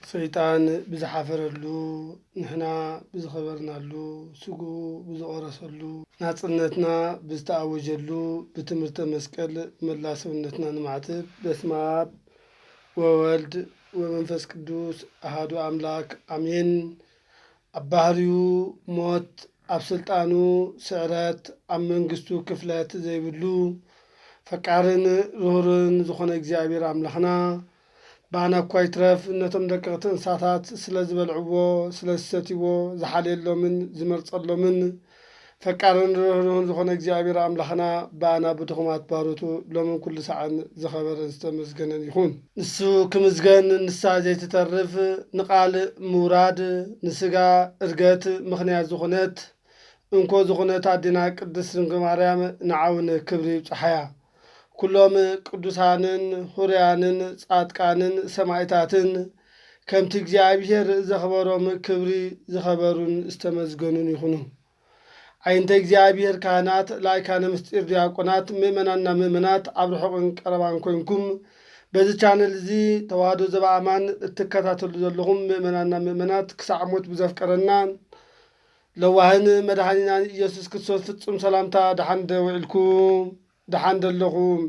ሰይጣን ብዝሓፈረሉ፣ ንሕና ብዝኸበርናሉ፣ ስግኡ ብዝቖረሰሉ፣ ናጽነትና ብዝተኣወጀሉ፣ ብትምህርተ መስቀል መላ ሰውነትና ንማዕትብ። በስመ ኣብ ወወልድ ወመንፈስ ቅዱስ ኣሃዱ ኣምላክ ኣሜን። ኣብ ባህሪኡ ሞት፣ ኣብ ስልጣኑ ስዕረት፣ ኣብ መንግስቱ ክፍለት ዘይብሉ፣ ፈቃርን ርሁርን ዝኾነ እግዚኣብሔር ኣምላኽና፣ ብኣና እኳ ይትረፍ፣ ነቶም ደቀቕቲ እንስሳታት ስለ ዝበልዕዎ፣ ስለ ዝሰትይዎ፣ ዝሓልየሎምን ዝመርጸሎምን፣ ፈቃርን ርህሩህን ዝኾነ እግዚኣብሔር ኣምላኽና፣ ብኣና ብድኹማት ባሮቱ ሎምን ኩሉ ሰዓን ዝኸበረን ዝተመስገነን ይኹን። ንሱ ክምስገን፣ ንሳ ዘይትተርፍ፣ ንቓል ምውራድ፣ ንስጋ እርገት ምኽንያት ዝኾነት፣ እንኮ ዝኾነት ኣዴና ቅድስት ድንግል ማርያም፣ ንዓውን ክብሪ ይብጽሓያ። ኩሎም ቅዱሳንን፣ ሁርያንን፣ ጻድቃንን፣ ሰማዕታትን፣ ከምቲ እግዚኣብሔር ዘኽበሮም ክብሪ ዝኸበሩን ዝተመስገኑን ይኹኑ። ዓይንተ እግዚኣብሔር ካህናት፣ ላይካነ ምስጢር ዲያቆናት፣ ምእመናንና ምእመናት፣ ኣብ ርሑቕን ቀረባን ኮይንኩም፣ በዚ ቻነል እዚ ተዋህዶ ዘበኣማን እትከታተሉ ዘለኹም ምእመናንና ምእመናት፣ ክሳዕ ሞት ብዘፍቀረና ለዋህን መድኃኒናን ኢየሱስ ክርስቶስ ፍጹም ሰላምታ ደሓን ደ ውዒልኩም? ደሓን ደለኹም?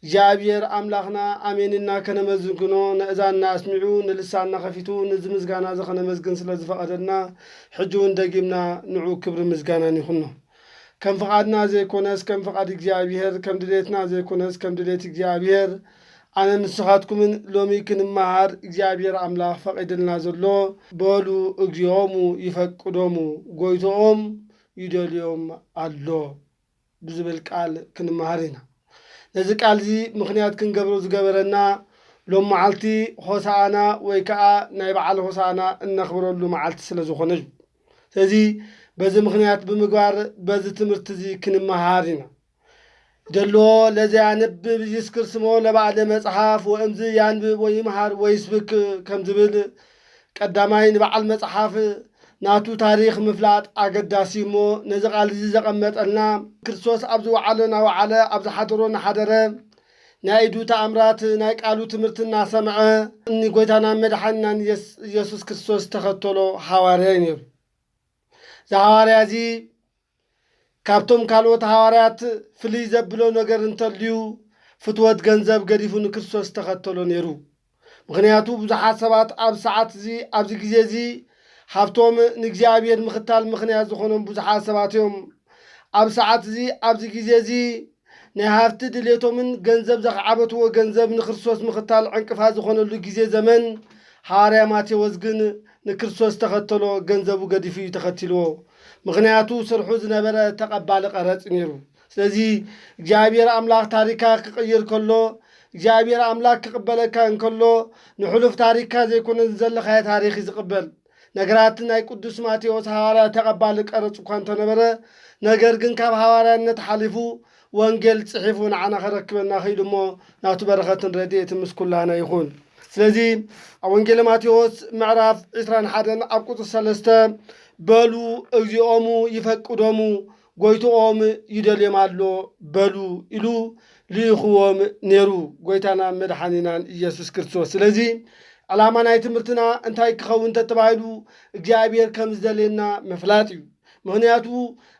እግዚኣብሔር ኣምላኽና ኣሜንና ከነመስግኖ፣ ነእዛንና ኣስሚዑ፣ ንልሳንና ኸፊቱ፣ ንዚ ምስጋና እዚ ኸነመስግን ስለ ዝፈቐደልና፣ ሕጂ እውን ደጊምና ንዑ ክብሪ ምስጋናን ይኹኖ። ከም ፍቓድና ዘይኮነስ ከም ፍቓድ እግዚኣብሔር፣ ከም ድሌትና ዘይኮነስ ከም ድሌት እግዚኣብሔር፣ ኣነ ንስኻትኩምን ሎሚ ክንመሃር እግዚኣብሔር ኣምላኽ ፈቒድልና ዘሎ፣ በሉ እግዚኦሙ ይፈቅዶሙ፣ ጎይቶኦም ይደልዮም ኣሎ ብዝብል ቃል ክንመሃር ኢና። ነዚ ቃል እዚ ምኽንያት ክንገብሮ ዝገበረና፣ ሎም መዓልቲ ሆሳኣና ወይ ከዓ ናይ በዓል ሆሳኣና እነኽብረሉ መዓልቲ ስለ ዝኾነ እዩ። ስለዚ በዚ ምኽንያት ብምግባር በዚ ትምህርቲ እዚ ክንመሃር ኢና። ደሎ ለዘያንብብ ይስክር ስሞ ለባዕለ መጽሓፍ ወእምዝ ያንብብ ወይምሃር ወይስብክ ከም ዝብል፣ ቀዳማይ ንበዓል መጽሓፍ ናቱ ታሪኽ ምፍላጥ ኣገዳሲ እሞ፣ ነዚ ቃል እዚ ዘቐመጠልና፣ ክርስቶስ ኣብ ዝወዓሎ እናወዓለ፣ ኣብ ዝሓደሮ እናሓደረ፣ ናይ ኢዱ ተኣምራት፣ ናይ ቃሉ ትምህርቲ እናሰምዐ፣ ንጎይታናን መድሓኒናን የስ-፣ ኢየሱስ ክርስቶስ ዝተኸተሎ ሃዋርያ እዩ ነይሩ። እዚ ሃዋርያ እዚ ካብቶም ካልኦት ሃዋርያት ፍልይ ዘብሎ ነገር እንተልዩ፣ ፍትወት ገንዘብ ገዲፉ ንክርስቶስ ዝተኸተሎ ነይሩ። ምኽንያቱ ብዙሓት ሰባት ኣብ ሰዓት እዚ፣ ኣብዚ ግዜ እዚ፣ ሃብቶም ንእግዚኣብሔር ምኽታል ምኽንያት ዝኾኖም ብዙሓት ሰባት እዮም። ኣብ ሰዓት እዚ፣ ኣብዚ ግዜ እዚ፣ ናይ ሃብቲ ድሌቶምን ገንዘብ ዘኽዓበትዎ ገንዘብ ንክርስቶስ ምኽታል ዕንቅፋት ዝኾነሉ ግዜ ዘመን፣ ሃዋርያ ማቴዎስ ግን ንክርስቶስ ዝተኸተሎ ገንዘቡ ገዲፉ እዩ ተኸቲልዎ። ምኽንያቱ ስርሑ ዝነበረ ተቐባሊ ቀረጽ ነይሩ። ስለዚ እግዚኣብሔር ኣምላኽ ታሪካ ክቕይር ከሎ፣ እግዚኣብሔር ኣምላኽ ክቕበለካ እንከሎ፣ ንሕሉፍ ታሪካ ዘይኮነ ዘለኻዮ ታሪኽ እዩ ዝቕበል። ነገራት ናይ ቅዱስ ማቴዎስ ሃዋርያ ተቐባሊ ቀረጽ እኳ እንተነበረ፣ ነገር ግን ካብ ሃዋርያነት ሓሊፉ ወንጌል ጽሒፉ ንዓና ከረክበና ክኢሉ እሞ፣ ናቱ በረኸትን ረድኤትን ምስ ኩላና ይኹን። ስለዚ ኣብ ወንጌል ማቴዎስ ምዕራፍ ዕስራን ሓደን ኣብ ቁጽሪ ሰለስተ፣ በሉ እግዚኦሙ ይፈቅዶሙ፣ ጎይትኦም ይደልዮም ኣሎ በሉ ኢሉ ልኢኽዎም ነይሩ፣ ጎይታናን መድሓኒናን ኢየሱስ ክርስቶስ። ስለዚ ዕላማ ናይ ትምህርትና እንታይ ክኸውን ተተባሂሉ፣ እግዚኣብሔር ከም ዝደልየና ምፍላጥ እዩ። ምኽንያቱ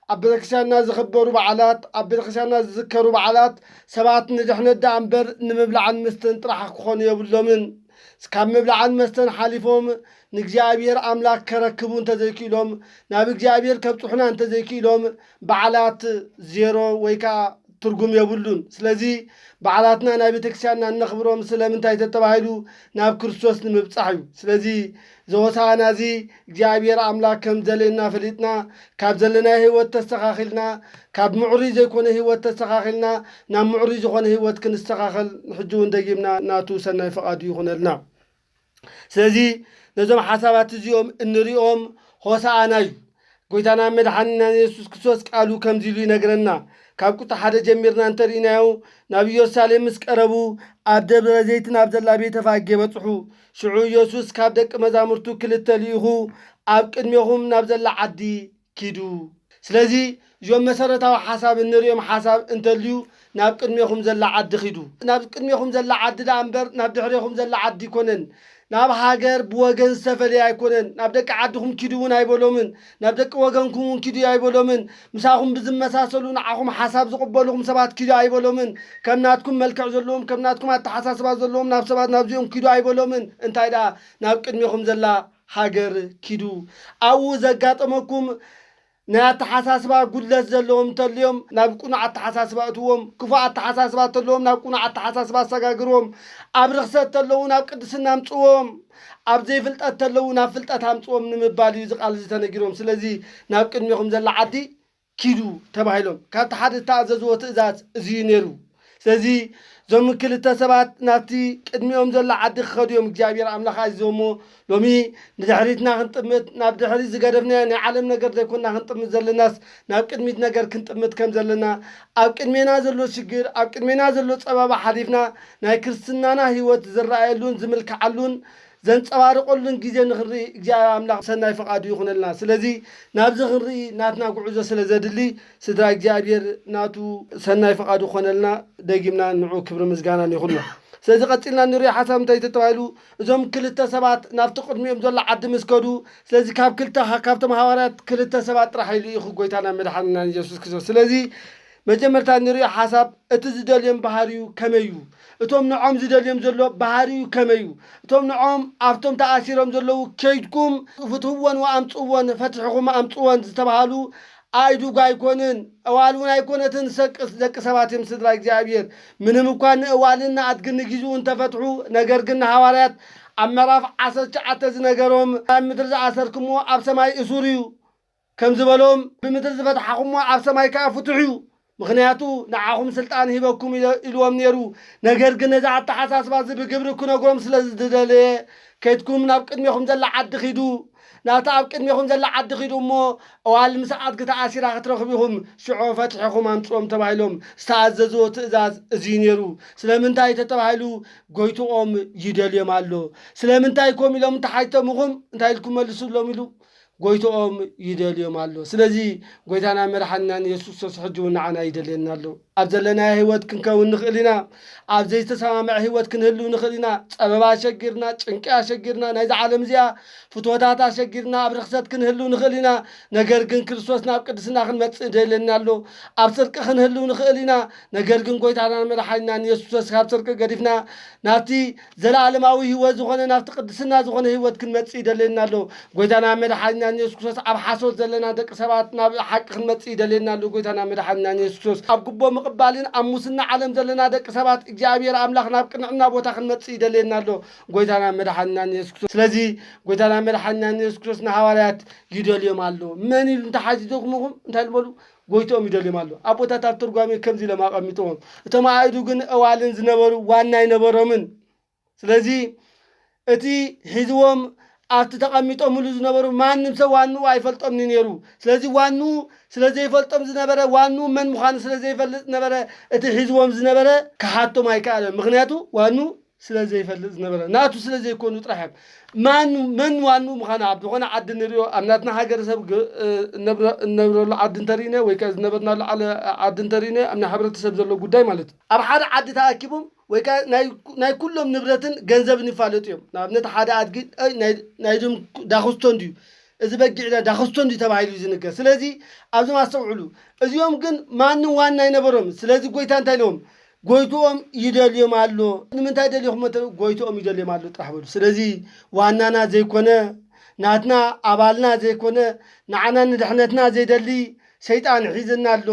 ኣብ ቤተክርስትያንና ዝኽበሩ በዓላት፣ ኣብ ቤተክርስትያንና ዝዝከሩ በዓላት ሰባት ንድሕነት ደኣ እምበር ንምብላዕን ምስተን ጥራሕ ክኾኑ የብሎምን። ካብ ምብላዕን መስተን ሓሊፎም ንእግዚኣብሔር ኣምላኽ ከረክቡ እንተዘይክኢሎም፣ ናብ እግዚኣብሔር ከብጽሑና እንተዘይክኢሎም፣ በዓላት ዜሮ ወይ ከኣ ትርጉም የብሉን። ስለዚ በዓላትና ናይ ቤተክርስትያንና እነኽብሮም ስለምንታይ ተተባሂሉ፣ ናብ ክርስቶስ ንምብጻሕ እዩ። ስለዚ እዚ ሆሳዕና እዚ እግዚኣብሔር ኣምላኽ ከም ዘልየና ፈሊጥና፣ ካብ ዘለናዮ ህይወት ተስተኻኺልና፣ ካብ ምዕሩይ ዘይኮነ ህይወት ተስተኻኺልና፣ ናብ ምዕሩይ ዝኾነ ህይወት ክንስተኻኸል፣ ሕጂ እውን ደጊምና ናቱ ሰናይ ፈቓዱ ይኹነልና። ስለዚ ነዞም ሓሳባት እዚኦም እንሪኦም ሆሳዕና እዩ። ጎይታና መድሓኒና የሱስ ክርስቶስ ቃሉ ከምዚ ኢሉ ይነግረና። ካብ ቁጽሪ ሓደ ጀሚርና እንተርኢናዮ፣ ናብ ኢየሩሳሌም ምስ ቀረቡ፣ ኣብ ደብረ ዘይት ናብ ዘላ ቤተ ፋጌ በጽሑ። ሽዑ ኢየሱስ ካብ ደቂ መዛሙርቱ ክልተ ልኢኹ፣ ኣብ ቅድሜኹም ናብ ዘላ ዓዲ ኪዱ። ስለዚ እዞም መሰረታዊ ሓሳብ እንርእዮም ሓሳብ እንተልዩ፣ ናብ ቅድሜኹም ዘላ ዓዲ ኺዱ። ናብ ቅድሜኹም ዘላ ዓዲ ደኣ እምበር ናብ ድሕሬኹም ዘላ ዓዲ ኣይኮነን። ናብ ሃገር ብወገን ዝተፈለየ ኣይኮነን። ናብ ደቂ ዓድኹም ኪዱ እውን ኣይበሎምን። ናብ ደቂ ወገንኩም እውን ኪዱ ኣይበሎምን። ምሳኹም ብዝመሳሰሉ ንዓኹም ሓሳብ ዝቕበልኹም ሰባት ኪዱ ኣይበሎምን። ከም ናትኩም መልክዕ ዘለዎም፣ ከም ናትኩም ኣተሓሳስባ ዘለዎም ናብ ሰባት ናብዚኦም ኪዱ ኣይበሎምን። እንታይ ደኣ ናብ ቅድሜኹም ዘላ ሃገር ኪዱ። ኣብኡ ዘጋጠመኩም ናይ ኣተሓሳስባ ጉድለት ዘለዎም እንተልዮም ናብ ቅኑዕ ኣተሓሳስባ እትዎም፣ ክፉእ ኣተሓሳስባ እንተለዎም ናብ ቅኑዕ ኣተሓሳስባ ኣሰጋግርዎም፣ ኣብ ርኽሰት እንተለዉ ናብ ቅድስና ኣምፅዎም፣ ኣብ ዘይፍልጠት እንተለዉ ናብ ፍልጠት ኣምፅዎም ንምባል እዩ እዚ ቃል እዚ ተነጊሮም። ስለዚ ናብ ቅድሜኹም ዘላ ዓዲ ኪዱ ተባሂሎም። ካብቲ ሓደ ዝተኣዘዝዎ ትእዛዝ እዚ እዩ ነይሩ። ስለዚ እዞም ክልተ ሰባት ናብቲ ቅድሚኦም ዘሎ ዓዲ ክኸዱ እዮም እግዚኣብሔር ኣምላኽ ኣዚዞሞ። ሎሚ ንድሕሪትና ክንጥምት፣ ናብ ድሕሪት ዝገደፍናዮ ናይ ዓለም ነገር ዘይኮንና ክንጥምት ዘለናስ፣ ናብ ቅድሚት ነገር ክንጥምት ከም ዘለና፣ ኣብ ቅድሜና ዘሎ ሽግር፣ ኣብ ቅድሜና ዘሎ ጸበባ ሓሊፍና ናይ ክርስትናና ህይወት ዝረኣየሉን ዝምልክዓሉን ዘንጸባርቐሉን ግዜ ንኽንርኢ እግዚኣብሔር ኣምላኽ ሰናይ ፈቓዱ ይኹነልና። ስለዚ ናብዚ ክንርኢ ናትና ጉዕዞ ስለ ዘድሊ፣ ስድራ እግዚኣብሔር ናቱ ሰናይ ፈቓዱ ክኾነልና ደጊምና ንዑ ክብሪ ምስጋናን ይኹኖ። ስለዚ ቀጺልና ንሪኦ ሓሳብ እንታይ ተባሂሉ? እዞም ክልተ ሰባት ናብቲ ቅድሚኦም ዘሎ ዓዲ ምስ ከዱ፣ ስለዚ ካብ ክልተ፣ ካብቶም ሃዋርያት ክልተ ሰባት ጥራሕ ኢሉ ኢኹ ጎይታና መድሓንና ኢየሱስ ክርስቶስ። ስለዚ መጀመርታ ንሪኦ ሓሳብ፣ እቲ ዝደልዮም ባህሪዩ ከመይ እዩ? እቶም ንዖም ዝደልዮም ዘሎ ባህሪዩ ከመይ እዩ? እቶም ንዖም ኣብቶም ተኣሲሮም ዘለዉ ከይድኩም ፍትህወን ወኣምጽእወን፣ ፈትሕኹም ኣምጽእወን ዝተባሃሉ ኣእዱግ ኣይኮንን፣ ኣዋል እውን ኣይኮነትን፣ ሰቅስ ደቂ ሰባት እዮም ስድራ እግዚኣብሔር። ምንም እኳ ንእዋልን ንኣድግን ንጊዜኡ እንተፈትሑ፣ ነገር ግን ንሃዋርያት ኣብ ምዕራፍ ዓሰርተ ትሽዓተ ዝነገሮም ኣብ ምድሪ ዝኣሰርክምዎ ኣብ ሰማይ እሱር እዩ ከም ዝበሎም፣ ብምድሪ ዝፈትሓኹምዎ ኣብ ሰማይ ከኣ ፍትሑ እዩ። ምኽንያቱ ንዓኹም ስልጣን ሂበኩም ኢለ-፣ ኢልዎም ነይሩ። ነገር ግን ነዚ ኣተሓሳስባ እዚ ብግብሪ ክነግሮም ስለ ዝደለየ፣ ከይድኩም ናብ ቅድሜኹም ዘላ ዓዲ ኺዱ፣ ናብቲ ኣብ ቅድሜኹም ዘላ ዓዲ ኺዱ እሞ፣ እዋል ምስ ኣድጊ ተኣሲራ ክትረኽቡ ኢኹም፣ ሽዑ ፈትሕኹም ኣምጽኦም ተባሂሎም ዝተኣዘዝዎ ትእዛዝ እዚ እዩ ነይሩ። ስለምንታይ ተተባሂሉ? ጎይትኦም ይደልዮም ኣሎ። ስለምንታይ ከምኡ ኢሎም እንተሓቲቶምኹም እንታይ ኢልኩም መልሱሎም ኢሉ? ጎይትኦም ይደልዮም ኣሎ። ስለዚ ጎይታና መድሓንናን የሱስ ክርስቶስ ሕጂ እውን ንዓና ይደልየና ኣሎ። ኣብ ዘለናዮ ህይወት ክንከውን ንኽእል ኢና። ኣብ ዘይተሰማምዐ ህይወት ክንህልው ንኽእል ኢና። ጸበባ ኣሸጊርና፣ ጭንቂ ኣሸጊርና፣ ናይዛ ዓለም እዚኣ ፍትወታት ኣሸጊርና ኣብ ርኽሰት ክንህልው ንኽእል ኢና። ነገር ግን ክርስቶስ ናብ ቅድስና ክንመጽእ ይደልየና ኣሎ። ኣብ ጽድቂ ክንህልው ንኽእል ኢና። ነገር ግን ጎይታናን መድሓኒናን የሱስ ክርስቶስ ካብ ጽድቂ ገዲፍና ናብቲ ዘለኣለማዊ ህይወት ዝኾነ፣ ናብቲ ቅድስና ዝኾነ ህይወት ክንመጽእ ይደልየና ኣሎ። ጎይታና መድሓኒናን የሱስ ክርስቶስ ኣብ ሓሶት ዘለና ደቂ ሰባት ናብ ሓቂ ክንመጽእ ይደልየና ኣሎ። ጎይታና መድሓኒናን የሱስ ክርስቶስ ኣብ ጉቦ ምቕባልን ኣብ ሙስና ዓለም ዘለና ደቂ ሰባት እግዚኣብሔር ኣምላኽ ናብ ቅንዕና ቦታ ክንመጽእ ይደልየና ኣሎ። ጎይታና መድሓኒናን የሱስ ክርስቶስ። ስለዚ ጎይታና መድሓኒናን የሱስ ክርስቶስ ንሃዋርያት ይደልዮም ኣሎ። መን ኢሉ እንተሓቲቶምኹም እንታይ ኢሉ በሉ? ጎይትኦም ይደልዮም ኣሎ። ኣቦታት ኣብ ትርጓሜ ከምዚ ኢሎም ኣቐሚጥዎም። እቶም ኣእዱግን እዋልን ዝነበሩ ዋና ኣይነበሮምን። ስለዚ እቲ ሒዝዎም ኣብቲ ተቐሚጦምሉ ዝነበሩ ማንም ሰብ ዋንኡ ኣይፈልጦምን እዩ ነይሩ። ስለዚ ዋንኡ ስለ ዘይፈልጦም ዝነበረ፣ ዋንኡ መን ምዃኑ ስለ ዘይፈልጥ ዝነበረ፣ እቲ ሒዝዎም ዝነበረ ክሓቶም ኣይከኣለን። ምኽንያቱ ዋንኡ ስለ ዘይፈልጥ ዝነበረ፣ ናቱ ስለ ዘይኮኑ ጥራሕ እዮም። ማን፣ መን ዋንኡ ምዃኑ ኣብ ዝኾነ ዓዲ ንሪኦ፣ ኣብ ናትና ሃገረሰብ ግ-፣ እ፣ እነብረ-፣ እነብረሉ ዓዲ እንተርኢነ፣ ወይ ከኣ ዝነበርናሉ ዓለ-፣ ዓዲ እንተርኢነ፣ ኣብ ናይ ሕብረተሰብ ዘሎ ጉዳይ ማለት እዩ። ኣብ ሓደ ዓዲ ተኣኪቦም፣ ወይ ከኣ ናይ፣ ናይ ኩሎም ንብረትን ገንዘብን ይፋለጡ እዮም። ንኣብነት ሓደ ኣድጊ፣ ኣይ፣ ናይ፣ ናይዞም ዳኹስቶ እንድዩ፣ እዚ በጊዕ ዳ-፣ ዳኹስቶ እንድዩ ተባሂሉ እዩ ዝንገር። ስለዚ ኣብዞም ኣስተውዕሉ። እዚኦም ግን ማንም ዋና ኣይነበሮም። ስለዚ ጎይታ እንታይ ኢሎም? ጎይትኦም ይደልዮም ኣሎ። ንምንታይ ደልዮኹም? መተ-፣ ጎይትኦም ይደልዮም ኣሎ ጥራሕ በሉ። ስለዚ ዋናና ዘይኮነ፣ ናትና ኣባልና ዘይኮነ፣ ንዓና ንድሕነትና ዘይደሊ ሰይጣን ሒዝና ኣሎ።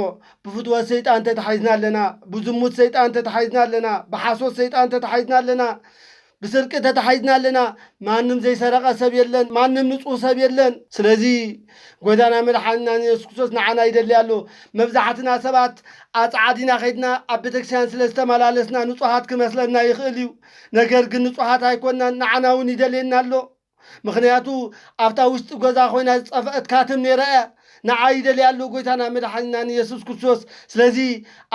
ብፍትወት ሰይጣን ተታሒዝና ኣለና። ብዝሙት ሰይጣን ተታሒዝና ኣለና። ብሓሶት ሰይጣን ተታሒዝና ኣለና። ብስርቂ ተታሒዝና ኣለና። ማንም ዘይሰረቐ ሰብ የለን። ማንም ንጹህ ሰብ የለን። ስለዚ ጎይታና መድሓኒናን የሱስ ክርስቶስ ንዓና ይደሊ ኣሎ። መብዛሕትና ሰባት ኣጽዓዲና ኸይድና ኣብ ቤተክርስትያን ስለ ዝተመላለስና ንጹሃት ክመስለና ይኽእል እዩ። ነገር ግን ንጹሃት ኣይኮንናን፣ ንዓና እውን ይደልየና ኣሎ። ምኽንያቱ ኣብታ ውሽጢ ገዛ ኮይና ዝጠፍአት ካትም ነይራ እያ። ንዓ ይደልያ ኣሎ ጎይታና መድሓኒናን የሱስ ክርስቶስ። ስለዚ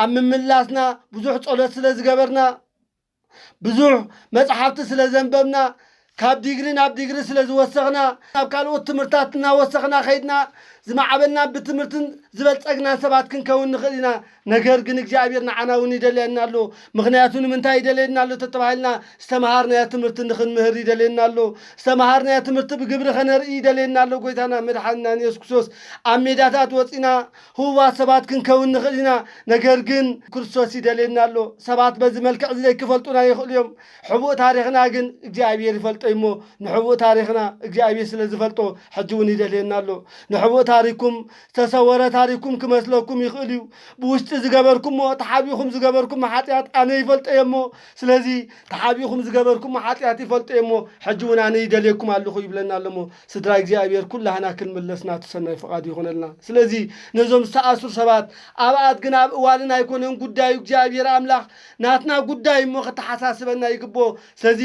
ኣብ ምምላስና ብዙሕ ጸሎት ስለ ዝገበርና፣ ብዙሕ መጽሓፍቲ ስለ ዘንበብና፣ ካብ ዲግሪ ናብ ዲግሪ ስለ ዝወሰኽና፣ ናብ ካልኦት ትምህርታት እናወሰኽና ኸይድና፣ ዝማዕበልና ብትምህርትን ዝበልጸግናን ሰባት ክንከውን ንኽእል ኢና። ነገር ግን እግዚኣብሔር ንዓና እውን ይደልየና ኣሎ። ምኽንያቱ ንምንታይ ይደልየና ኣሎ ተተባሂልና ዝተምሃርናዮ ትምህርቲ ንኽንምህር ይደልየና ኣሎ። ዝተምሃርናዮ ትምህርቲ ብግብሪ ከነርኢ ይደልየና ኣሎ። ጎይታና መድሓንናን የሱስ ክርስቶስ ኣብ ሜዳታት ወፂና ህቡባት ሰባት ክንከውን ንኽእል ኢና። ነገር ግን ክርስቶስ ይደልየና ኣሎ። ሰባት በዚ መልክዕ እዚ ዘይክፈልጡና ይኽእሉ እዮም። ሕቡእ ታሪኽና ግን እግዚኣብሔር ይፈልጦ እሞ ንሕቡእ ታሪኽና እግዚኣብሔር ስለ ዝፈልጦ ሕጂ እውን ይደልየና ኣሎ። ንሕቡእ ታሪኩም ዝተሰወረ ታሪኩም ክመስለኩም ይኽእል እዩ። ብውሽጢ ዝገበርኩሞ ተሓቢኹም ዝገበርኩም ሓጢኣት ኣነ ይፈልጦ እየ እሞ ስለዚ ተሓቢኹም ዝገበርኩም ሓጢኣት ይፈልጦ እየ እሞ ሕጂ እውን ኣነ ይደልየኩም ኣለኹ ይብለና ኣሎ እሞ ስድራ እግዚኣብሔር ኩላህና ክንምለስ ናቱ ሰናይ ፍቓድ ይኾነልና። ስለዚ ነዞም ዝተኣስሩ ሰባት ኣብኣት ግን ኣብ እዋንን ኣይኮነን ጉዳዩ እግዚኣብሔር ኣምላኽ ናትና ጉዳይ እሞ ከተሓሳስበና ይግብኦ። ስለዚ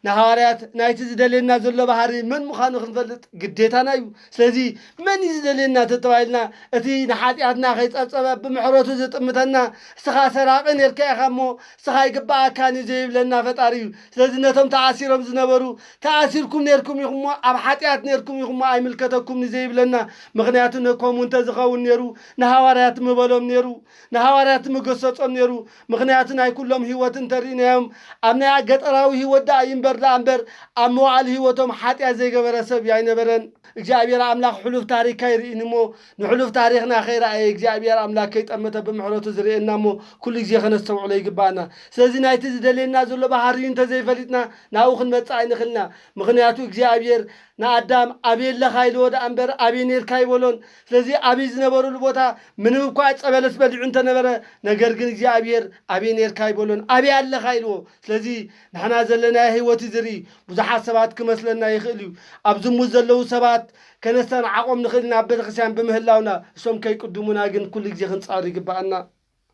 ንሃዋርያት ናይቲ ዝደልየና ዘሎ ባህሪ መን ምዃኑ ክንፈልጥ ግዴታና እዩ። ስለዚ መን እዩ ዝደልየና ተተባሂልና እቲ ንሓጢኣትና ከይጸብጸበ ብምሕረቱ ዝጥምተና እስኻ ሰራቒ ነርካ ኢኻ እሞ እስኻ ይግብኣካን እዩ ዘይብለና ፈጣሪ እዩ። ስለዚ ነቶም ተኣሲሮም ዝነበሩ ተኣሲርኩም ነርኩም ኢኹሞ ኣብ ሓጢኣት ነርኩም ኢኹሞ ኣይምልከተኩም ንዘይብለና ምኽንያቱ ነኮም እውን ተዝኸውን ነሩ ንሃዋርያት ምበሎም ነሩ ንሃዋርያት ምገሰጾም ነሩ። ምኽንያቱ ናይ ኩሎም ህይወት እንተርኢናዮም ኣብ ናይ ገጠራዊ ህይወት ደኣ ይንበር ደኣ እምበር ኣብ መዋዕል ህይወቶም ሓጢኣት ዘይገበረ ሰብ ኣይነበረን። እግዚኣብሔር ኣምላኽ ሕሉፍ ታሪክ ኣይርእን እሞ ንሕሉፍ ታሪኽና ከይረኣየ እግዚኣብሔር ኣምላኽ ከይጠመተ ብምሕረቱ ዝርእየና እሞ ኩሉ ግዜ ከነስተውዕሎ ይግባኣና። ስለዚ ናይቲ ዝደልየና ዘሎ ባህርዩ እንተዘይፈሊጥና ናብኡ ክንመጽእ ኣይንኽእልና። ምኽንያቱ እግዚኣብሔር ንኣዳም ኣበይ ኣለኻ ኢልዎ ደኣ እምበር ኣበይ ነርካ ኣይበሎን። ስለዚ ኣበይ ዝነበሩሉ ቦታ ምንም እኳ ዕፀ በለስ በሊዑ እንተነበረ ነገር ግን እግዚኣብሔር ኣበይ ነርካ ኣይበሎን ኣበይ ኣለኻ ኢልዎ። ስለዚ ንሕና ዘለናዮ ህይወት እዩ ዝርኢ። ብዙሓት ሰባት ክመስለና ይኽእል እዩ። ኣብ ዝሙት ዘለዉ ሰባት ከነስተናዓቖም ንኽእል ኢና ኣብ ቤተክርስትያን ብምህላውና እሶም ከይቅድሙና ግን ኩሉ ግዜ ክንፃር ይግባኣና።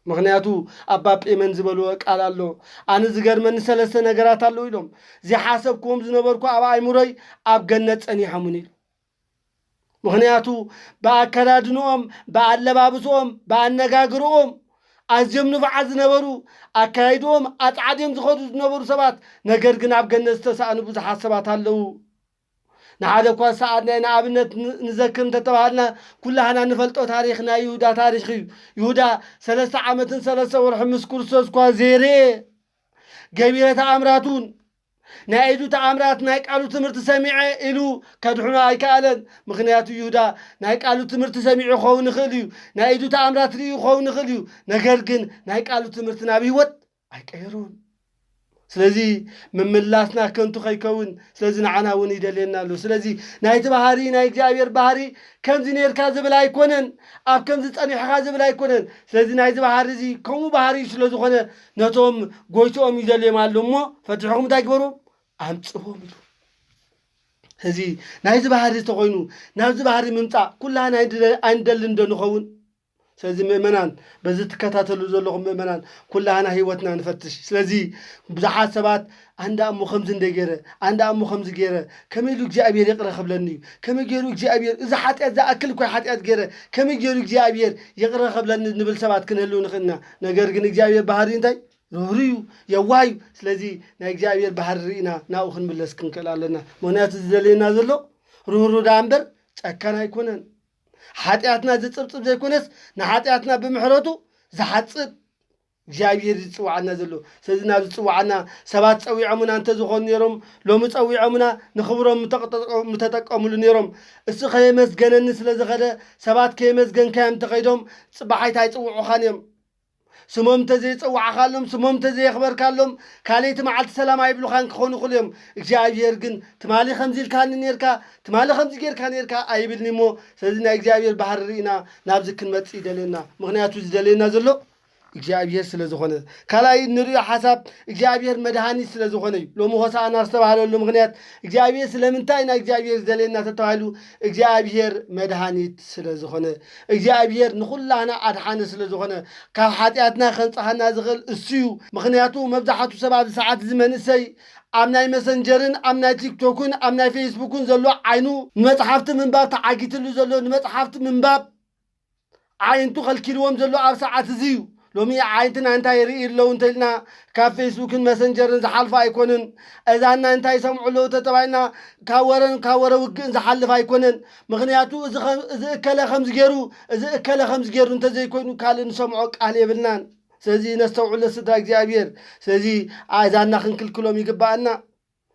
ምኽንያቱ ኣባ ጴመን ዝበልዎ ቃል ኣሎ። ኣነ ዝገርመኒ ሰለስተ ነገራት ኣለዉ ኢሎም ዝሓሰብክዎም ዝነበርኩ ኣብ ኣይምሮይ ኣብ ገነት ጸኒሖምን ኢሉ። ምኽንያቱ ብኣከዳድንኦም ብኣለባብስኦም ብኣነጋግርኦም ኣዝዮም ንፉዓት ዝነበሩ ኣካይድኦም ኣጻዕድዮም ዝኸዱ ዝነበሩ ሰባት ነገር ግን ኣብ ገነት ዝተሳእኑ ብዙሓት ሰባት ኣለዉ። ንሓደ እኳ ዝሰኣንናዮ ንኣብነት ንዘክር እንተተባሃልና ኩላህና ንፈልጦ ታሪኽ ናይ ይሁዳ ታሪኽ እዩ። ይሁዳ ሰለስተ ዓመትን ሰለስተ ወርሒ ምስ ክርስቶስ እኳ ዘይርኤ ገቢረ ተኣምራት እውን ናይ ኢዱ ተኣምራት ናይ ቃሉ ትምህርቲ ሰሚዐ ኢሉ ከድሕኖ ኣይከኣለን። ምኽንያቱ ይሁዳ ናይ ቃሉ ትምህርቲ ሰሚዑ ክኸውን ይኽእል እዩ፣ ናይ ኢዱ ተኣምራት ርእዩ ክኸውን ይኽእል እዩ። ነገር ግን ናይ ቃሉ ትምህርቲ ናብ ህይወት ኣይቀየሮን። ስለዚ ምምላስና ከንቱ ከይከውን ስለዚ ንዓና እውን ይደልየና ኣሎ። ስለዚ ናይቲ ባህሪ ናይ እግዚኣብሔር ባህሪ ከምዚ ነርካ ዝብል ኣይኮነን፣ ኣብ ከምዚ ጸኒሕኻ ዝብል ኣይኮነን። ስለዚ ናይዚ ባህሪ እዚ ከምኡ ባህሪ እዩ ስለ ዝኾነ ነቶም ጎይትኦም ይደልዮም ኣሎ እሞ ፈቲሕኹም እንታይ ግበሩ ኣምፅዎም ኢሉ። እዚ ናይዚ ባህሪ ተኮይኑ ናብዚ ባህሪ ምምፃእ ኩላህና ኣይንደልን ዶ ንኸውን? ስለዚ ምእመናን በዚ ትከታተሉ ዘለኹም ምእመናን ኩላህና ህይወትና ንፈትሽ። ስለዚ ብዙሓት ሰባት ኣንዳ እሞ ከምዚ እንደ ገይረ ኣንዳ እሞ ከምዚ ገይረ ከመይ ኢሉ እግዚኣብሔር ይቕረ ክብለኒ እዩ? ከመይ ገይሩ እግዚኣብሔር እዚ ሓጢኣት ዝኣክል እኳ ሓጢኣት ገይረ ከመይ ገይሩ እግዚኣብሔር ይቕረ ክብለኒ ንብል ሰባት ክንህልው ንኽእል ኢና። ነገር ግን እግዚኣብሔር ባህሪ እንታይ ርህሩ እዩ፣ የዋህ እዩ። ስለዚ ናይ እግዚኣብሔር ባህሪ ርኢና ናብኡ ክንምለስ ክንክእል ኣለና። ምኽንያቱ ዝደልየና ዘሎ ርህሩ ደኣ እምበር ጨካን ኣይኮነን። ሓጢኣትና ዝጽብጽብ ዘይኮነስ ንሓጢኣትና ብምሕረቱ ዝሓጽብ እግዚኣብሔር ዝጽውዓና ዘሎ። ስለዚ ናብ ዝጽውዓና ሰባት ጸዊዖምና እንተዝኾኑ ነይሮም ሎሚ ጸዊዖምና ንኽብሮም ምተጠቀምሉ ነይሮም። እሱ ከየመስገነኒ ስለ ዝኸደ ሰባት ከየመስገንካዮም እንተኸይዶም ጽባሓይታ ኣይጽውዑኻን እዮም። ስሞም እንተዘይጸዋዕኻሎም ስሞም እንተዘየኽበርካሎም ካልኣይቲ መዓልቲ ሰላም ኣይብሉኻን ክኾኑ ይኽእሉ እዮም። እግዚኣብሔር ግን ትማሊ ከምዚ ኢልካኒ ነርካ ትማሊ ከምዚ ጌርካ ነርካ ኣይብልኒ እሞ ስለዚ ናይ እግዚኣብሔር ባህሪ ርኢና ናብዚ ክንመጽእ ይደልየና። ምኽንያቱ ዝደልየና ዘሎ እግዚኣብሔር ስለ ዝኾነ። ካልኣይ ንሪኦ ሓሳብ እግዚኣብሔር መድሃኒት ስለ ዝኾነ እዩ። ሎሚ ሆሳዕና ዝተባህለሉ ምኽንያት እግዚኣብሔር ስለምንታይ ኢና እግዚኣብሔር ዝደልየና ተተባሂሉ እግዚኣብሔር መድሃኒት ስለ ዝኾነ እግዚኣብሔር ንኹላህና ኣድሓኒ ስለ ዝኾነ ካብ ሓጢኣትና ከንጽሃና ዝኽእል እሱ እዩ። ምኽንያቱ መብዛሕቱ ሰብ ኣብዚ ሰዓት እዚ መንእሰይ ኣብ ናይ መሰንጀርን ኣብ ናይ ቲክቶክን ኣብ ናይ ፌስቡክን ዘሎ ዓይኑ ንመጽሓፍቲ ምንባብ ተዓጊትሉ ዘሎ ንመጽሓፍቲ ምንባብ ዓይንቱ ከልኪልዎም ዘሎ ኣብ ሰዓት እዚ እዩ። ሎሚ ዓይንትና እንታይ ይርኢ ኣለዉ እንተኢልና ካብ ፌስቡክን መሰንጀርን ዝሓልፉ ኣይኮንን። እዛና እንታይ ይሰምዑ ኣለዉ ተተባሂልና ካብ ወረን ካብ ወረ ውግእን ዝሓልፍ ኣይኮነን። ምኽንያቱ እዚ እከለ ከምዚ ገይሩ፣ እዚ እከለ ከምዚ ገይሩ እንተዘይኮይኑ ካልእ ንሰምዖ ቃል የብልናን። ስለዚ ነስተውዕሎ ስድራ እግዚኣብሔር። ስለዚ እዛና ክንክልክሎም ይግባኣና።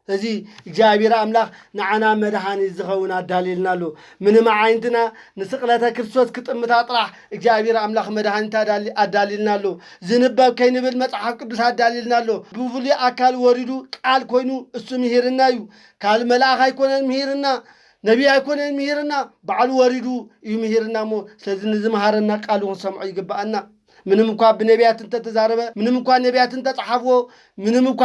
እዚ እግዚኣብሔር ኣምላኽ ንዓና መድሃኒት ዝኸውን ኣዳልዩልና ኣሎ። ምንም ዓይንትና ንስቕለተ ክርስቶስ ክጥምታ ጥራሕ እግዚኣብሔር ኣምላኽ መድሃኒት ኣዳልዩልና ኣሎ። ዝንበብ ከይንብል መጽሓፍ ቅዱስ ኣዳልዩልና ኣሎ። ብፍሉይ ኣካል ወሪዱ ቃል ኮይኑ እሱ ምሂርና እዩ። ካልእ መልኣኽ ኣይኮነን ምሂርና፣ ነቢይ ኣይኮነን ምሂርና፣ ባዕሉ ወሪዱ እዩ ምሂርና። እሞ ስለዚ ንዝምሃረና ቃሉ ክንሰምዖ ይግብኣና። ምንም እኳ ብነቢያት እንተተዛረበ፣ ምንም እኳ ነቢያት እንተጸሓፍዎ፣ ምንም እኳ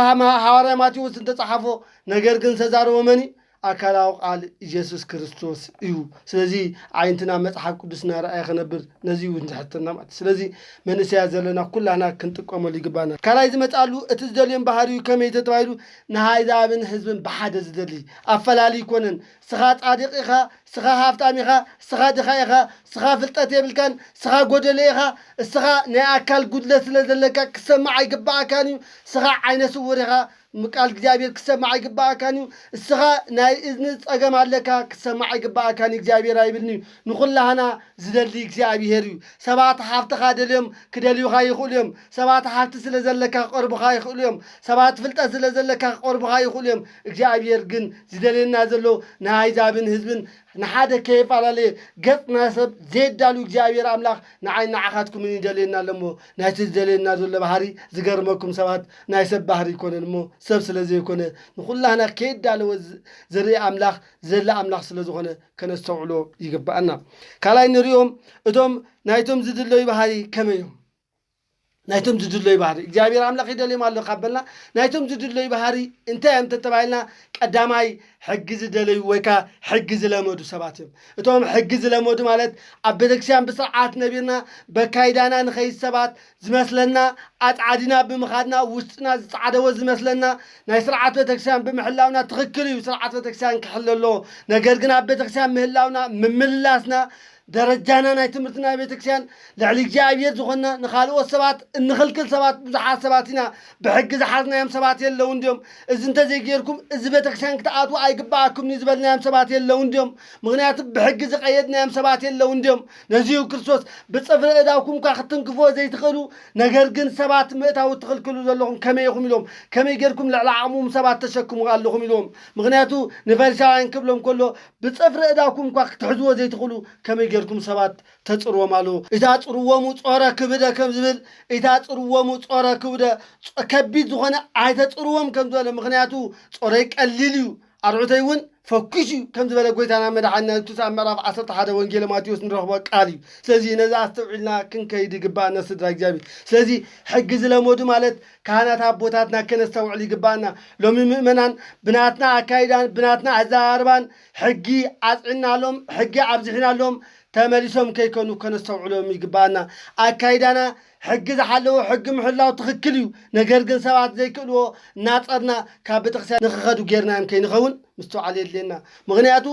ሃዋርያ ማቴዎስ እንተጸሓፎ፣ ነገር ግን ዝተዛረቦ መን እዩ? ኣካላዊ ቃል ኢየሱስ ክርስቶስ እዩ። ስለዚ ዓይንትና መጽሓፍ ቅዱስ እናረኣየ ክነብር ነዚ እዩ ንትሕትና ማለት። ስለዚ መንእሰያት ዘለና ኩላና ክንጥቀመሉ ይግባና። ካልኣይ ዝመጻሉ እቲ ዝደልዮም ባህሪዩ ከመይ ተተባሂሉ ንሃይዛብን ህዝብን ብሓደ ዝደሊ ኣፈላሊ ይኮነን። ስኻ ጻድቕ ኢኻ፣ ስኻ ሃብታም ኢኻ፣ ስኻ ድኻ ኢኻ፣ ስኻ ፍልጠት የብልካን፣ ስኻ ጎደሎ ኢኻ፣ እስኻ ናይ ኣካል ጉድለት ስለ ዘለካ ክሰማዕ ኣይግባኣካን እዩ። ስኻ ዓይነ ስውር ኢኻ፣ ቃል እግዚኣብሔር ክሰማዕ ኣይግባኣካን እዩ። እስኻ ናይ እዝኒ ጸገም ኣለካ፣ ክሰማዕ ኣይግባኣካን እዩ፣ እግዚኣብሔር ኣይብልን እዩ። ንኹላህና ዝደሊ እግዚኣብሔር እዩ። ሰባት ሃብትኻ ደልዮም ክደልዩኻ ይኽእሉ እዮም። ሰባት ሃብቲ ስለ ዘለካ ክቐርቡኻ ይኽእሉ እዮም። ሰባት ፍልጠት ስለ ዘለካ ክቐርቡኻ ይኽእሉ እዮም። እግዚኣብሔር ግን ዝደልየና ዘሎ ንኣህዛብን ህዝብን ንሓደ ከየፈላለየ ገጽና ሰብ ዘየዳሉ እግዚኣብሔር ኣምላኽ ንዓይ ንዓኻትኩምን ይደልየና ኣሎ እሞ ናይቲ ዝደልየና ዘሎ ባህሪ ዝገርመኩም ሰባት ናይ ሰብ ባህሪ ይኮነን እሞ ሰብ ስለ ዘይኮነ ንኹላህና ከየዳለወ ዝ- ዝርኢ ኣምላኽ ዘለ ኣምላኽ ስለ ዝኾነ ከነስተውዕሎ ይግብኣና። ካልኣይ ንሪኦም እቶም ናይቶም ዝድለዩ ባህሪ ከመይ እዮም? ናይቶም ዝድለዩ ባህሪ እግዚኣብሔር ኣምላኽ ይደልዮም ኣሎ ካብ በልና ናይቶም ዝድለዩ ባህሪ እንታይ እዮም ተተባሂልና ቀዳማይ ሕጊ ዝደለዩ ወይ ከዓ ሕጊ ዝለመዱ ሰባት እዮም። እቶም ሕጊ ዝለመዱ ማለት ኣብ ቤተክርስትያን ብስርዓት ነቢርና በካይዳና ንኸይድ ሰባት ዝመስለና ኣጻዕዲና ብምኻድና ውስጥና ዝጻዕደወ ዝመስለና ናይ ስርዓት ቤተክርስትያን ብምሕላውና ትኽክል እዩ። ስርዓት ቤተክርስትያን ክሕለ ኣለዎ። ነገር ግን ኣብ ቤተክርስትያን ምህላውና ምምልላስና ደረጃና ናይ ትምህርቲ ናይ ቤተክርስትያን ልዕሊ እግዚኣብሔር ዝኾንና ንኻልኦት ሰባት እንኽልክል ሰባት ብዙሓት ሰባት ኢና። ብሕጊ ዝሓዝናዮም ሰባት የለውን ድዮም? እዚ እንተዘይጌርኩም እዚ ቤተክርስትያን ክትኣትዉ ኣይግባኣኩም እዩ ዝበልናዮም ሰባት የለውን ድዮም? ምኽንያቱ ብሕጊ ዝቐየድናዮም ሰባት የለውን ድዮም? ነዚ እዩ ክርስቶስ ብጽፍሪ እዳውኩም እኳ ክትንክፍዎ ዘይትኽእሉ ነገር ግን ሰባት ምእታው ትኽልክሉ ዘለኹም ከመይ ኢኹም ኢሎም ከመይ ጌርኩም ልዕሊ ዓቕሞም ሰባት ተሸክሙ ኣለኹም ኢልዎም። ምኽንያቱ ንፈሪሳውያን ክብሎም ከሎ ብጽፍሪ እዳውኩም እኳ ክትሕዝዎ ዘይትኽእሉ ከመይ ጌርኩም ሰባት ተጽርዎም ኣለዉ። ኢታጽርዎሙ ጾረ ክብደ ከም ዝብል ኢታጽርዎሙ ጾረ ክብደ ከቢድ ዝኾነ ኣይተጽርዎም ከም ዝበለ ምኽንያቱ ጾረይ ቀሊል እዩ ኣርዑተይ እውን ፈኲስ እዩ ከም ዝበለ ጎይታና መድሓኒና የሱስ ኣብ ምዕራፍ ዓሰርተ ሓደ ወንጌለ ማቴዎስ ንረኽቦ ቃል እዩ። ስለዚ ነዚ ኣስተውዒልና ክንከይድ ይግባኣና ስድራ እግዚኣብሔር። ስለዚ ሕጊ ዝለመዱ ማለት ካህናት ኣቦታትና ከነስተውዕል ይግባኣና። ሎሚ ምእመናን ብናትና ኣካይዳን ብናትና ኣዘራርባን ሕጊ ኣፅዒናሎም ሕጊ ኣብዚሕናሎም ተመሊሶም ከይኮኑ ከነስተውዕሎም ይግባኣና። ኣካይዳና ሕጊ ዝሓለዎ ሕጊ ምሕላው ትኽክል እዩ። ነገር ግን ሰባት ዘይክእልዎ እናፀርና ካብ ቤተክርስትያን ንኽኸዱ ጌርናዮም ከይንኸውን ምስትውዓል የድልየና። ምኽንያቱ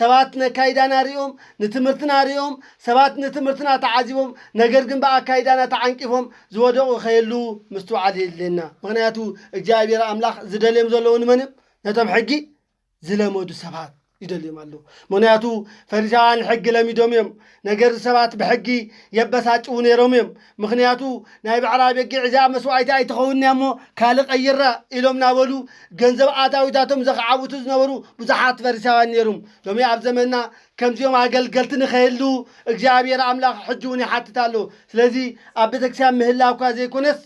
ሰባት ነካይዳና ሪኦም ንትምህርትና ሪኦም ሰባት ንትምህርትና ተዓዚቦም ነገር ግን ብኣካይዳና ተዓንቂፎም ዝወደቑ ከየሉ ምስትውዓል የድልየና። ምኽንያቱ እግዚኣብሔር ኣምላኽ ዝደልዮም ዘለዉ ንመን እዮም? ነቶም ሕጊ ዝለመዱ ሰባት ይደልዮም ኣለዉ። ምኽንያቱ ፈሪሳውያን ሕጊ ለሚዶም እዮም። ነገር ሰባት ብሕጊ የበሳጭዉ ነይሮም እዮም። ምኽንያቱ ናይ ባዕራ በጊዕ እዚኣ መስዋዕቲ ኣይትኸውን እያ እሞ ካልእ ቀይራ ኢሎም ናበሉ ገንዘብ ኣታዊታቶም ዘኽዓብቱ ዝነበሩ ብዙሓት ፈሪሳውያን ነይሮም። ሎሚ ኣብ ዘመንና ከምዚኦም ኣገልገልቲ ንኸየሉ እግዚኣብሔር ኣምላኽ ሕጂ እውን ይሓትት ኣሎ። ስለዚ ኣብ ቤተክርስትያን ምህላ እኳ ዘይኮነስ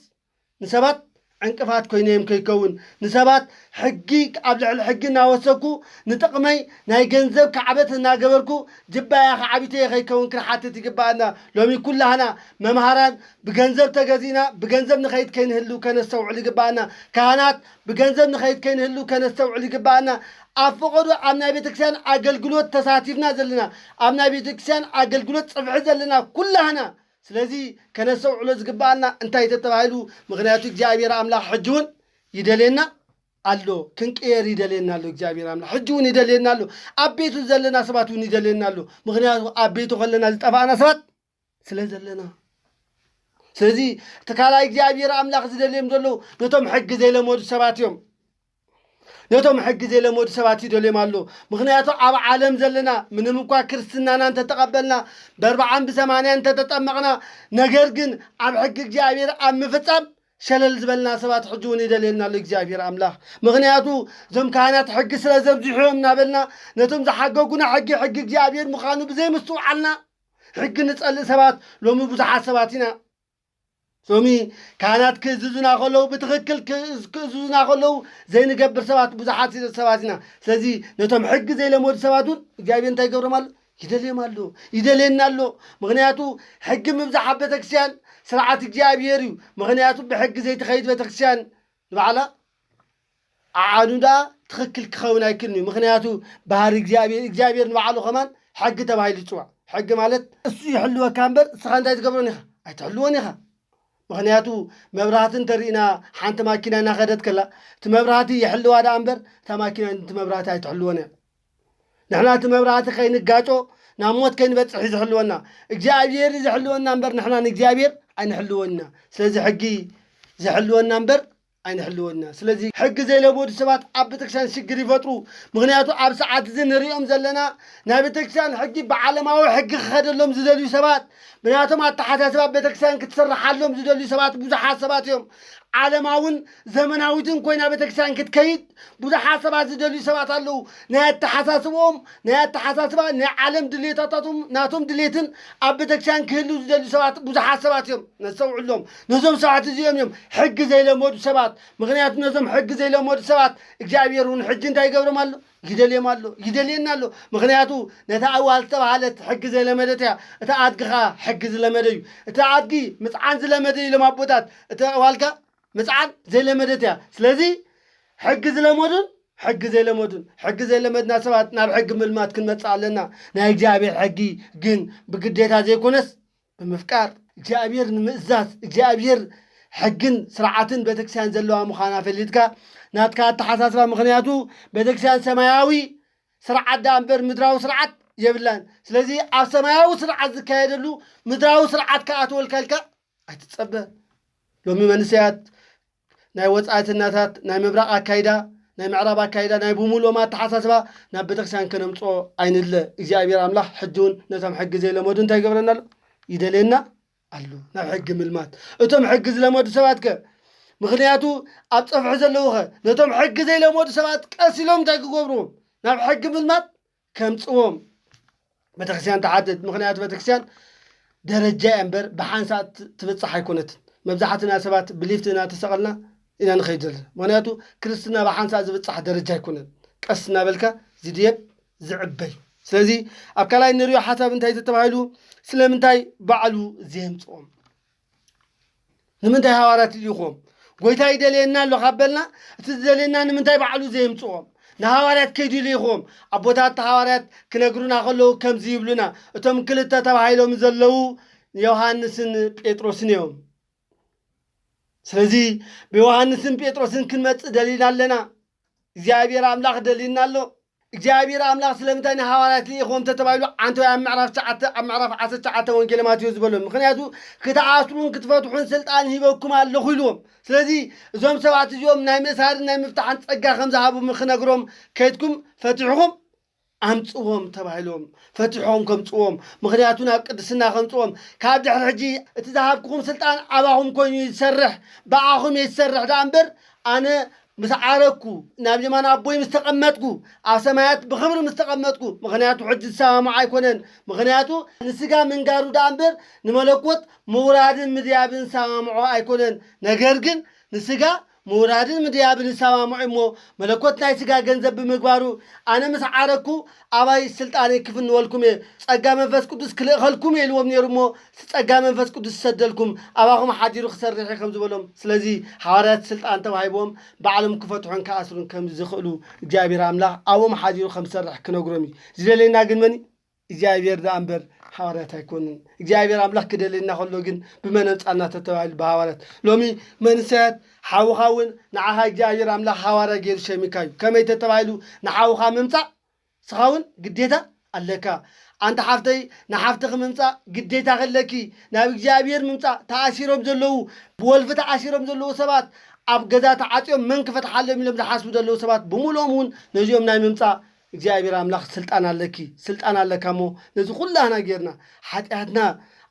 ንሰባት ዕንቅፋት ኮይነ እዮም ከይከውን ንሰባት ሕጊ ኣብ ልዕሊ ሕጊ እናወሰኩ ንጥቕመይ ናይ ገንዘብ ካዕበት እናገበርኩ ጅባያ ካዕቢተ ከይከውን ክንሓትት ይግባኣና። ሎሚ ኩላህና መምሃራን ብገንዘብ ተገዚእና ብገንዘብ ንኸይድ ከይንህሉ ከነስተውዕል ይግባኣና። ካህናት ብገንዘብ ንኸይድ ከይንህሉ ከነስተውዕል ይግባኣና። ኣብ ፈቐዶ ኣብ ናይ ቤተክርስትያን ኣገልግሎት ተሳቲፍና ዘለና ኣብ ናይ ቤተክርስትያን ኣገልግሎት ፅፍሒ ዘለና ኩላህና ስለዚ ከነስተውዕሎ ዝግባኣና እንታይ ተተባሂሉ? ምኽንያቱ እግዚኣብሔር ኣምላኽ ሕጂ እውን ይደልየና ኣሎ። ክንቅየር ይደልየና ኣሎ እግዚኣብሔር ኣምላኽ ሕጂ እውን ይደልየና ኣሎ። ኣብ ቤቱ ዘለና ሰባት እውን ይደልየና ኣሎ። ምኽንያቱ ኣብ ቤቱ ከለና ዝጠፋእና ሰባት ስለ ዘለና ስለዚ እቲ ካልኣይ እግዚኣብሔር ኣምላኽ ዝደልዮም ዘለዉ ነቶም ሕጊ ዘይለመዱ ሰባት እዮም። ነቶም ሕጊ ዘይለመዱ ሰባት ይደልዮም ኣሎ። ምኽንያቱ ኣብ ዓለም ዘለና ምንም እኳ ክርስትናና እንተተቐበልና፣ በርብዓን ብሰማንያን እንተተጠመቕና፣ ነገር ግን ኣብ ሕጊ እግዚኣብሔር ኣብ ምፍጻም ሸለል ዝበልና ሰባት ሕጂ እውን ይደልየና ኣሎ እግዚኣብሔር ኣምላኽ። ምኽንያቱ እዞም ካህናት ሕጊ ስለ ዘብዝሑ እዮም እናበልና ነቶም ዝሓገጉና ሕጊ ሕጊ እግዚኣብሔር ምዃኑ ብዘይምስትውዓልና ሕጊ ንጸልእ ሰባት ሎሚ ብዙሓት ሰባት ኢና። ሎሚ ካህናት ክእዝዙና ከለዉ ብትኽክል ክእዝ- ክእዝዙና ከለዉ ዘይንገብር ሰባት ብዙሓት ሰባት ኢና። ስለዚ ነቶም ሕጊ ዘይለመዱ ሰባት እውን እግዚኣብሔር እንታይ ይገብሮም ኣሎ? ይደልዮም ኣሎ፣ ይደልየና ኣሎ። ምኽንያቱ ሕጊ ምብዛሕ ኣብ ቤተክርስትያን ስርዓት እግዚኣብሔር እዩ። ምኽንያቱ ብሕጊ ዘይትኸይድ ቤተክርስትያን ንባዕላ ዓዓኑ ደኣ ትኽክል ክኸውን ኣይክእልን እዩ። ምኽንያቱ ባህሪ እግዚኣብሔር እግዚኣብሔር ንባዕሉ ከማን ሕጊ ተባሂሉ ይፅዋዕ። ሕጊ ማለት እሱ ይሕልወካ እምበር እስኻ እንታይ ትገብሮን ኢኻ? ኣይትሕልወን ኢኻ። ምኽንያቱ መብራህቲ እንተርኢና ሓንቲ ማኪና እናኸደት ከላ እቲ መብራህቲ ይሕልዋ ደኣ እምበር እታ ማኪና እቲ መብራህቲ ኣይትሕልወን እያ። ንሕና እቲ መብራህቲ ከይንጋጮ ናብ ሞት ከይንበፅሕ እዩ ዝሕልወና። እግዚኣብሔር እዩ ዝሕልወና እምበር ንሕና ንእግዚኣብሔር ኣይንሕልወን ኢና። ስለዚ ሕጊ ዝሕልወና እምበር ኣይንሕልወን ኢና። ስለዚ ሕጊ ዘይለመዱ ሰባት ኣብ ቤተክርስትያን ሽግር ይፈጥሩ። ምኽንያቱ ኣብ ሰዓት እዚ ንሪኦም ዘለና ናይ ቤተክርስትያን ሕጊ ብዓለማዊ ሕጊ ክኸደሎም ዝደልዩ ሰባት ብናቶም ኣተሓሳስባ ቤተክርስትያን ክትሰርሓሎም ዝደልዩ ሰባት ብዙሓት ሰባት እዮም። ዓለማውን ዘመናዊትን ኮይና ቤተክርስትያን ክትከይድ ብዙሓት ሰባት ዝደልዩ ሰባት ኣለዉ። ናይ ኣተሓሳስብኦም ናይ ኣተሓሳስባ ናይ ዓለም ድሌታታቶም ናቶም ድሌትን ኣብ ቤተክርስትያን ክህልው ዝደልዩ ሰባት ብዙሓት ሰባት እዮም። ነስተውዕሎም። ነዞም ሰባት እዚኦም እዮም ሕጊ ዘይለመዱ ሰባት። ምኽንያቱ ነዞም ሕጊ ዘይለመዱ ሰባት እግዚኣብሔር እውን ሕጂ እንታይ ይገብሮም ኣሎ? ይደልዮም ኣሎ፣ ይደልየና ኣሎ። ምኽንያቱ ነታ ኣዋል ዝተባህለት ሕጊ ዘይለመደት እያ። እቲ ኣድግኻ ሕጊ ዝለመደ እዩ። እቲ ኣድጊ ምፅዓን ዝለመደ እዩ ኢሎም ኣቦታት። እቲ ኣዋልካ ምፅዓን ዘይለመደት እያ። ስለዚ ሕጊ ዝለመዱን ሕጊ ዘይለመዱን ሕጊ ዘይለመድና ሰባት ናብ ሕጊ ምልማድ ክንመፅእ ኣለና። ናይ እግዚኣብሔር ሕጊ ግን ብግዴታ ዘይኮነስ ብምፍቃር እግዚኣብሔር ንምእዛዝ እግዚኣብሔር ሕግን ስርዓትን ቤተክርስትያን ዘለዋ ምዃና ፈሊጥካ ናትካ ኣተሓሳስባ። ምኽንያቱ ቤተክርስትያን ሰማያዊ ስርዓት ደኣ እምበር ምድራዊ ስርዓት የብላን። ስለዚ ኣብ ሰማያዊ ስርዓት ዝካየደሉ ምድራዊ ስርዓት ከኣትወልካ ኢልካ ኣይትጸበ። ሎሚ መንእሰያት ናይ ወጻእትናታት ናይ ምብራቕ ኣካይዳ ናይ ምዕራብ ኣካይዳ ናይ ብምሉኦም ኣተሓሳስባ ናብ ቤተክርስትያን ከነምፅኦ ኣይንለ። እግዚኣብሔር ኣምላኽ ሕጂ እውን ነቶም ሕጊ ዘይለመዱ እንታይ ይገብረና ኣሎ? ይደልየና ኣሎ። ናብ ሕጊ ምልማት እቶም ሕጊ ዝለመዱ ሰባት ከ ምኽንያቱ ኣብ ፀፍሒ ዘለዉ ኸ ነቶም ሕጊ ዘይለመዱ ሰባት ቀስ ኢሎም እንታይ ክገብርዎም ናብ ሕጊ ምልማት ከምፅዎም ቤተክርስትያን ትሓትት። ምኽንያቱ ቤተክርስትያን ደረጃ እያ እምበር ብሓንሳእ ት- ትብፃሕ ኣይኮነትን። መብዛሕትና ሰባት ብሊፍት እናተሰቐልና ኢና ንኸይድ ዘለና። ምኽንያቱ ክርስትና ብሓንሳእ ዝብፃሕ ደረጃ ኣይኮነን። ቀስ እናበልካ ዝድየብ ዝዕበይ። ስለዚ ኣብ ካልኣይ ንሪኦ ሓሳብ እንታይ ተተባሂሉ? ስለምንታይ ባዕሉ ዘየምፅኦም? ንምንታይ ሃዋርያት ልኢኹዎም? ጎይታ ይደልየና ኣሎ ካብ በልና እቲ ዝደልየና ንምንታይ ባዕሉ ዘየምፅኦም? ንሃዋርያት ከይዱ ልኢኹዎም። ኣቦታት ሃዋርያት ክነግሩና ከለዉ ከምዚ ይብሉና። እቶም ክልተ ተባሂሎም ዘለዉ ዮሃንስን ጴጥሮስን እዮም። ስለዚ ብዮሃንስን ጴጥሮስን ክንመፅእ ደሊና ኣለና። እግዚኣብሔር ኣምላኽ ደሊና ኣሎ። እግዚኣብሔር ኣምላኽ ስለምንታይ ንሃዋርያት ልኢኹዎም ተተባሂሉ ዓንተወይ ኣብ ምዕራፍ ትሽዓተ ኣብ ምዕራፍ ዓሰርተ ትሽዓተ ወንጌለ ማቴዎስ ዝበሎ? ምኽንያቱ ክትኣስሩን ክትፈትሑን ስልጣን ሂበኩም ኣለኹ ኢልዎም። ስለዚ እዞም ሰባት እዚኦም ናይ ምእሳርን ናይ ምፍታሕን ጸጋ ከም ዝሃቡ ክነግሮም ከይድኩም ፈቲሕኹም ኣምጽዎም ተባሂሎም ፈቲሖም ከምጽዎም ምኽንያቱ ናብ ቅድስና ከምጽዎም ካብ ድሕሪ ሕጂ እቲ ዝሃብኩኹም ስልጣን ኣባኹም ኮይኑ ይሰርሕ ብኣኹም እየ ዝሰርሕ ደኣ እምበር ኣነ ምስ ዓረግኩ ናብ የማን ኣቦይ ምስ ተቐመጥኩ ኣብ ሰማያት ብኽብሪ ምስ ተቐመጥኩ ምኽንያቱ ሕጂ ዝሰማምዖ ኣይኮነን ምኽንያቱ ንስጋ ምንጋሩ ደኣ እምበር ንመለኮት ምውራድን ምድያብን ዝሰማምዖ ኣይኮነን ነገር ግን ንስጋ ምውራድን ምድያብን ዝሰማምዖ እሞ መለኮት ናይ ስጋ ገንዘብ ብምግባሩ ኣነ ምስ ዓረግኩ ኣባይ ስልጣነይ ክፍንወልኩም እየ ጸጋ መንፈስ ቅዱስ ክልእኸልኩም እየ ኢልዎም ነይሩ እሞ እቲ ጸጋ መንፈስ ቅዱስ ዝሰደልኩም ኣባኹም ሓዲሩ ክሰርሕ እየ ከም ዝበሎም ስለዚ ሃዋርያት ስልጣን ተዋሂብዎም ባዕሎም ክፈትሑን ክኣስሩን ከም ዝኽእሉ እግዚኣብሔር ኣምላኽ ኣብኦም ሓዲሩ ከም ዝሰርሕ ክነግሮም እዩ ዝደለየና ግን መን እግዚኣብሔር ደኣ እምበር ሃዋርያት ኣይኮንን እግዚኣብሔር ኣምላኽ ክደልየና ከሎ ግን ብመን ኣምፃና ተተባሂሉ ብሃዋርያት ሎሚ መንሰያት ሓውኻ እውን ንዓኻ እግዚኣብሔር ኣምላኽ ሃዋርያ ገይሩ ሸሚካ እዩ ከመይ ተተባሂሉ ንሓውኻ ምምፃእ ስኻ እውን ግዴታ ኣለካ ኣንታ ሓፍተይ፣ ንሓፍትኺ ምምጻእ ግዴታ ከለኪ፣ ናብ እግዚኣብሔር ምምጻእ። ተኣሲሮም ዘለዉ፣ ብወልፊ ተኣሲሮም ዘለዉ ሰባት፣ ኣብ ገዛ ተዓጽዮም መን ክፈትሓሎም ኢሎም ዝሓስቡ ዘለዉ ሰባት ብምልኦም እውን ነዚኦም ናይ ምምጻእ እግዚኣብሔር ኣምላኽ ስልጣን ኣለኪ፣ ስልጣን ኣለካ። እሞ ነዚ ኩላህና ጌርና፣ ሓጢኣትና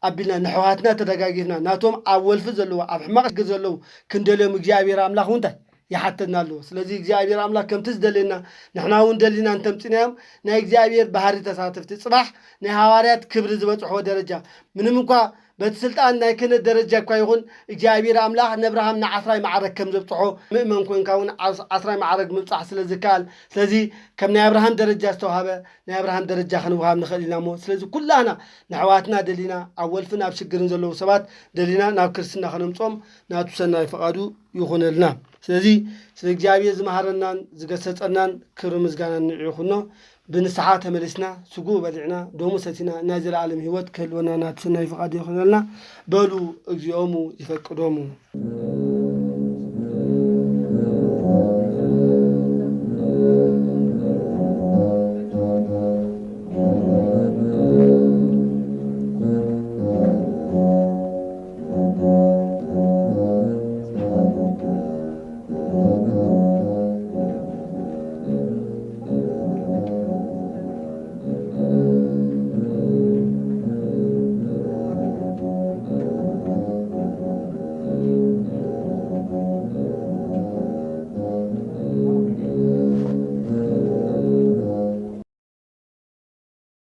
ኣቢልና፣ ንሕዋትና ተደጋጊፍና፣ ናቶም ኣብ ወልፊ ዘለዉ፣ ኣብ ሕማቕ ሽግር ዘለዉ ክንደልዮም እግዚኣብሔር ኣምላኽ እውን እንታይ ይሓተና ኣለዎ። ስለዚ እግዚኣብሔር ኣምላኽ ከምቲ ዝደልየና ንሕና እውን ደሊና እንተምጽናዮም ናይ እግዚኣብሔር ባህሪ ተሳተፍቲ። ጽባሕ ናይ ሃዋርያት ክብሪ ዝበጽሕዎ ደረጃ፣ ምንም እንኳ በቲ ስልጣን ናይ ክህነት ደረጃ እኳ ይኹን እግዚኣብሔር ኣምላኽ ነብርሃም ንዓስራይ ማዕረግ ከም ዘብጽሖ ምእመን ኮንካ እውን ዓስ- ዓስራይ ማዕረግ ምብጻሕ ስለ ዝከኣል፣ ስለዚ ከም ናይ ኣብርሃም ደረጃ ዝተዋሃበ ናይ ኣብርሃም ደረጃ ክንወሃብ ንኽእል ኢና። እሞ ስለዚ ኩላና ንሕዋትና ደሊና ኣብ ወልፍን ኣብ ሽግርን ዘለዉ ሰባት ደሊና ናብ ክርስትና ከነምጾም ናቱ ሰናይ ፍቓዱ ይኹነልና። ስለዚ ስለ እግዚኣብሔር ዝመሃረናን ዝገሰጸናን ክብሪ ምስጋና ንዕኡ ይኹኖ። ብንስሓ ተመሊስና፣ ስጉ በሊዕና፣ ደሙ ሰቲና ናይ ዘለኣለም ህይወት ክህልወና ናቱ ሰናይ ፍቓዱ ይኹነልና። በሉ፣ እግዚኦሙ ይፈቅዶሙ።